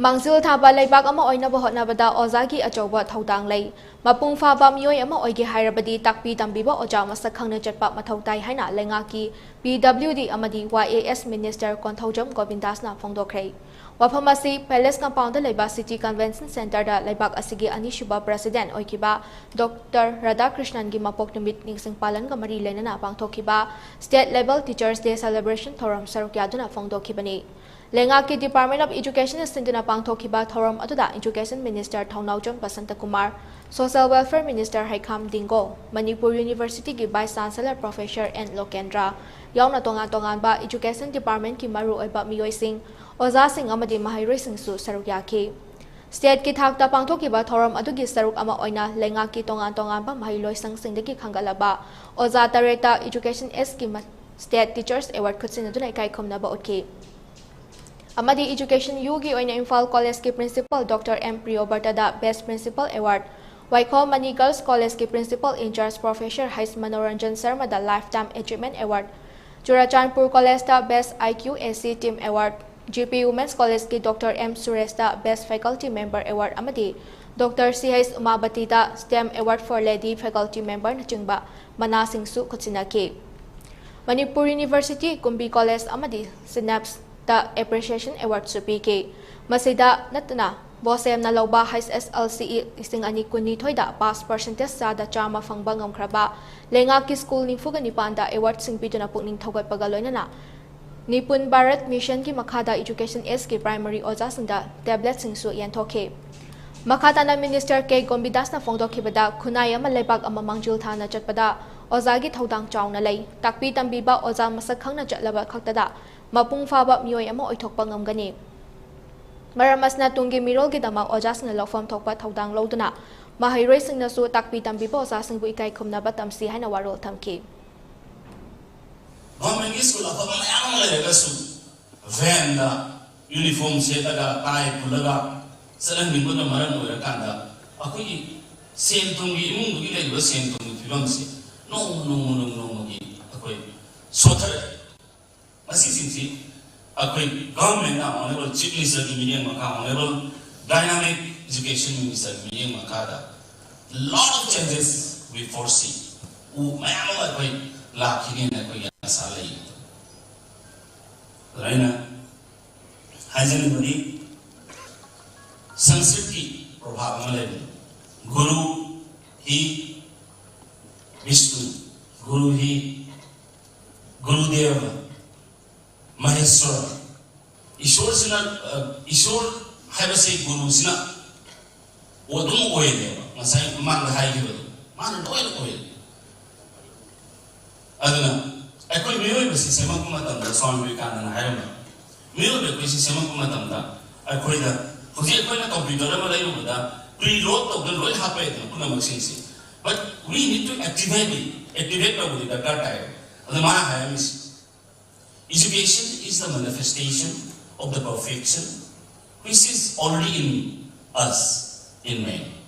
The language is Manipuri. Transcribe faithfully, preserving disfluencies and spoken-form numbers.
ꯃꯥꯡꯖꯤꯜ ꯊꯥꯕ ꯂꯩꯕꯥꯛ ꯑꯃ ꯑꯣꯏꯅꯕ ꯍꯣꯠꯅꯕꯗ ꯑꯣꯖꯥꯒꯤ ꯑꯆꯧꯕ ꯊꯧꯗꯥꯡ ꯂꯩ꯫ ꯃꯄꯨꯡ ꯐꯥꯕ ꯃꯤꯑꯣꯏ ꯑꯃ ꯑꯣꯏꯒꯦ ꯍꯥꯏꯔꯕꯗꯤ ꯇꯥꯛꯄꯤ ꯇꯝꯕꯤꯕ ꯑꯣꯖꯥ ꯃꯁꯛ ꯈꯪꯅ ꯆꯠꯄ ꯃꯊꯧ ꯇꯥꯏ ꯍꯥꯏꯅ ꯂꯩꯉꯥꯛꯀꯤ P W D ꯑꯃꯗꯤ Y A S Minister Konthoujam ꯒꯣꯕꯤꯟꯗꯥꯁꯅ ꯐꯣꯡꯗꯣꯛꯈ꯭ꯔꯦ꯫ ꯋꯥꯐꯝ ꯑꯁꯤ Palace Compoundꯗ ꯂꯩꯕ City Convention Centreꯗ ꯂꯩꯕꯥꯛ ꯑꯁꯤꯒꯤ ꯑꯅꯤꯁꯨꯕ President ꯑꯣꯏꯈꯤꯕ Doctor ꯔꯥꯙꯥꯀ꯭ꯔꯤꯁꯅꯟꯒꯤ ꯃꯄꯣꯛ ꯅꯨꯃꯤꯠ ꯅꯤꯡꯁꯤꯡ ꯄꯥꯂꯟꯒ ꯃꯔꯤ ꯂꯩꯅꯅ ꯄꯥꯡꯊꯣꯛꯈꯤꯕ State Level Teachers Day Celebration ꯊꯧꯔꯝ ꯁꯔꯨꯛ ꯌꯥꯗꯨꯅ ꯐꯣꯡꯗꯣꯛꯈꯤꯕꯅꯤ꯫ ꯂꯩꯉꯥꯛꯀꯤ Department of Educationꯅ ꯁꯤꯟꯗꯨꯅ ꯄꯥꯡꯊꯣꯛꯈꯤꯕ ꯊꯧꯔꯝ ꯑꯗꯨꯗ Education Minister ꯊꯧꯅꯥꯎꯖꯝ ꯕꯁꯟꯇꯀꯨꯃꯥꯔ, Social Welfare Minister ꯍꯩꯈꯥꯝ ꯗꯤꯡꯒꯣ, Manipur Universityꯒꯤ Vice Chancellor Professor N ꯂꯣꯀꯦꯟꯗ꯭ꯔ ꯌꯥꯎꯅ ꯇꯣꯉꯥꯟ ꯇꯣꯉꯥꯟꯕ Education Departmentꯀꯤ ꯃꯔꯨꯑꯣꯏꯕ ꯃꯤꯑꯣꯏꯁꯤꯡ, ꯑꯣꯖꯥꯁꯤꯡ ꯑꯃꯗꯤ ꯃꯍꯩꯔꯣꯏꯁꯤꯡꯁꯨ ꯁꯔꯨꯛ ꯌꯥꯈꯤ꯫ Stateꯀꯤ ꯊꯥꯛꯇ ꯄꯥꯡꯊꯣꯛꯈꯤꯕ ꯊꯧꯔꯝ ꯑꯗꯨꯒꯤ ꯁꯔꯨꯛ ꯑꯃ ꯑꯣꯏꯅ ꯂꯩꯉꯥꯛꯀꯤ ꯇꯣꯉꯥꯟ ꯇꯣꯉꯥꯟꯕ ꯃꯍꯩ ꯂꯣꯏꯁꯪꯁꯤꯡꯗꯒꯤ ꯈꯟꯒꯠꯂꯕ ꯑꯣꯖꯥ ꯇꯔꯦꯠꯇ Education Sꯀꯤ ꯃ-, State Teachers Award ꯈꯨꯠꯁꯤꯟꯅꯗꯨꯅ ꯏꯀꯥꯏ ꯈꯨꯝꯅꯕ ꯎꯠꯈꯤ꯫ ꯑꯃꯗꯤ Education Uꯒꯤ ꯑꯣꯏꯅ ꯏꯝꯐꯥꯜ Collegeꯀꯤ Principal Doctor M ꯄ꯭ꯔꯤꯌꯣꯕ꯭ꯔꯇꯗ Best Principal Award, Waikhom Mani Girls Collegeꯀꯤ Principal in-charge Professor H Manoranjan ꯁꯔꯃꯗ Lifetime Achievement Award, ꯆꯨꯔꯆꯥꯟꯄꯨꯔ Collegeꯇ Best I Q A C Team Award, G P Women's Collegeꯀꯤ Doctor M ꯁꯨꯔꯦꯁꯇ Best Faculty Member Award ꯑꯃꯗꯤ Doctor C H ꯎꯃꯥꯕꯇꯤꯗ STEM Award for Lady Faculty Memberꯅꯆꯤꯡꯕ ꯃꯅꯥꯁꯤꯡꯁꯨ ꯈꯨꯠꯁꯤꯟꯅꯈꯤ꯫ ꯃꯅꯤꯄꯨꯔ University, ꯀꯨꯝꯕꯤ College ꯑꯃꯗꯤ Synapseꯇ Appreciation Awardꯁꯨ ꯄꯤꯈꯤ꯫ ꯃꯁꯤꯗ ꯅꯠꯇꯅ BOSEMꯅ ꯂꯧꯕ H S L C ꯂꯤꯁꯤꯡ ꯑꯅꯤ ꯀꯨꯟꯅꯤꯊꯣꯏꯗ pass percentage ꯆꯥꯗ ꯆꯥꯝꯃ ꯐꯪꯕ ꯉꯝꯈ꯭ꯔꯕ ꯂꯩꯉꯥꯛꯀꯤ school ꯅꯤꯐꯨꯒ ꯅꯤꯄꯥꯟꯗ awardꯁꯤꯡ ꯄꯤꯗꯨꯅ ꯄꯨꯛꯅꯤꯡ ꯊꯧꯒꯠꯄꯒ ꯂꯣꯏꯅꯅ ꯅꯤꯄꯨꯟ ꯚꯥꯔꯠ Missionꯒꯤ ꯃꯈꯥꯗ Education Sꯀꯤ primary ꯑꯣꯖꯥꯁꯤꯡꯗ tabletꯁꯤꯡꯁꯨ ꯌꯦꯟꯊꯣꯛꯈꯤ꯫ ꯃꯈꯥ ꯇꯥꯅ Minister K ꯒꯣꯝꯕꯤꯗꯥꯁꯅ ꯐꯣꯡꯗꯣꯛꯈꯤꯕꯗ, ꯈꯨꯟꯅꯥꯏ ꯑꯃ ꯂꯩꯕꯥꯛ ꯑꯃ ꯃꯥꯡꯖꯤꯜ ꯊꯥꯅ ꯆꯠꯄꯗ ꯑꯣꯖꯥꯒꯤ ꯊꯧꯗꯥꯡ ꯆꯥꯎꯅ ꯂꯩ꯫ ꯇꯥꯛꯄꯤ ꯇꯝꯕꯤꯕ ꯑꯣꯖꯥ ꯃꯁꯛ ꯈꯪꯅ ꯆꯠꯂꯕ ꯈꯛꯇꯗ ꯃꯄꯨꯡ ꯐꯥꯕ ꯃꯤꯑꯣꯏ ꯑꯃ ꯑꯣꯏꯊꯣꯛꯄ ꯉꯝꯒꯅꯤ꯫ ꯃꯔꯝ ꯑꯁꯤꯅ ꯇꯨꯡꯒꯤ ꯃꯤꯔꯣꯜꯒꯤꯗꯃꯛ ꯑꯣꯖꯥꯁꯤꯡꯅ ꯂꯧꯐꯝ ꯊꯣꯛꯄ ꯊꯧꯗꯥꯡ ꯂꯧꯗꯨꯅ ꯃꯍꯩꯔꯣꯏꯁꯤꯡꯅꯁꯨ ꯇꯥꯛꯄꯤ ꯇꯝꯕꯤꯕ ꯑꯣꯖꯥꯁꯤꯡꯕꯨ ꯏꯀꯥꯏ ꯈꯨꯝꯅꯕ ꯇꯝꯁꯤ ꯍꯥꯏꯅ ꯋꯥꯔꯣꯜ ꯊꯝꯈꯤ꯫ Governmentꯀꯤ school ꯑꯐꯕ ꯃꯌꯥꯝ ꯑꯃ ꯂꯩꯔꯒꯁꯨ, vanꯗ uniform ꯁꯦꯠꯂꯒ, tie ꯄꯨꯜꯂꯒ ꯆꯠꯍꯟꯅꯤꯡꯕꯅ ꯃꯔꯝ ꯑꯣꯏꯔꯀꯥꯟꯗ, ꯑꯩꯈꯣꯏꯒꯤ ꯁꯦꯟ ꯊꯨꯝꯒꯤ, ꯏꯃꯨꯡꯗꯨꯒꯤ ꯂꯩꯔꯤꯕ ꯁꯦꯟ ꯊꯨꯝꯒꯤ ꯐꯤꯕꯝꯁꯦ ꯅꯣꯡꯃ ꯅꯣꯡꯃ, ꯅꯣꯡꯃ ꯅꯣꯡꯃꯒꯤ ꯑꯩꯈꯣꯏ ꯁꯣꯠꯊꯔꯛꯏ꯫ ꯃꯁꯤꯁꯤꯡꯁꯤ ꯑꯩꯈꯣꯏ ꯒꯚꯔꯟꯃꯦꯟꯠꯅ Honourable Chief Ministerꯒꯤ ꯃꯤꯠꯌꯦꯡ ꯃꯈꯥ, Honourable Dynamic Education Ministerꯒꯤ ꯃꯤꯠꯌꯦꯡ ꯃꯈꯥꯗ lot of changes we foresee. ꯎ ꯃꯌꯥꯝ ꯑꯃ ꯑꯩꯈꯣꯏ ꯂꯥꯛꯈꯤꯅꯦꯅ ꯑꯩꯈꯣꯏꯒꯤ ꯑꯁꯥ ꯂꯩ꯫ ꯑꯗꯨꯅ ꯑꯩꯅ ꯍꯥꯏꯖꯅꯤꯡꯕꯗꯤ ꯁꯪꯁꯀ꯭ꯔꯤꯠꯀꯤ proverb ꯑꯃ ꯂꯩꯕꯅꯤ, "Guru hi Vishnu, Guru hi Gurudeva Maheshwara." ꯏꯁꯣꯔꯁꯤꯅ, ꯑ, ꯏꯁꯣꯔ ꯍꯥꯏꯕꯁꯤ ꯒꯨꯔꯨꯁꯤꯅ ꯑꯗꯨꯝ ꯑꯣꯏꯔꯦꯕ꯫ ꯉꯁꯥꯏ ꯃꯃꯥꯡꯗ ꯍꯥꯏꯈꯤꯕꯗꯣ, ꯃꯥꯅ ꯂꯣꯏꯅ ꯑꯣꯏꯔꯦ꯫ ꯑꯗꯨꯅ ꯑꯩꯈꯣꯏ ꯃꯤꯑꯣꯏꯕꯁꯤ ꯁꯦꯝꯃꯛꯄ ꯃꯇꯝꯗ, ꯁ꯭ꯋꯥꯃꯤ ꯕꯤꯕꯦꯀꯥꯅꯟꯗꯅ ꯍꯥꯏꯔꯝꯕ, ꯃꯤꯑꯣꯏꯕ ꯑꯩꯈꯣꯏꯁꯤ ꯁꯦꯝꯃꯛꯄ ꯃꯇꯝꯗ ꯑꯩꯈꯣꯏꯗ, ꯍꯧꯖꯤꯛ ꯑꯩꯈꯣꯏꯅ computer ꯑꯃ ꯂꯩꯔꯨꯕꯗ pre-load ꯇꯧꯗꯅ ꯂꯣꯏ ꯍꯥꯞꯄꯛꯑꯦꯗꯅ ꯄꯨꯝꯅꯃꯛꯁꯤꯡꯁꯤ, but we need to activate it, activate ꯇꯧꯕꯗꯤ ꯗꯔꯀꯥꯔ ꯇꯥꯏꯌꯦꯕ꯫ ꯑꯗꯨ ꯃꯥꯅ ꯍꯥꯏꯔꯝꯃꯤꯁꯤ, "Education is the manifestation of the perfection which is already in us, in man."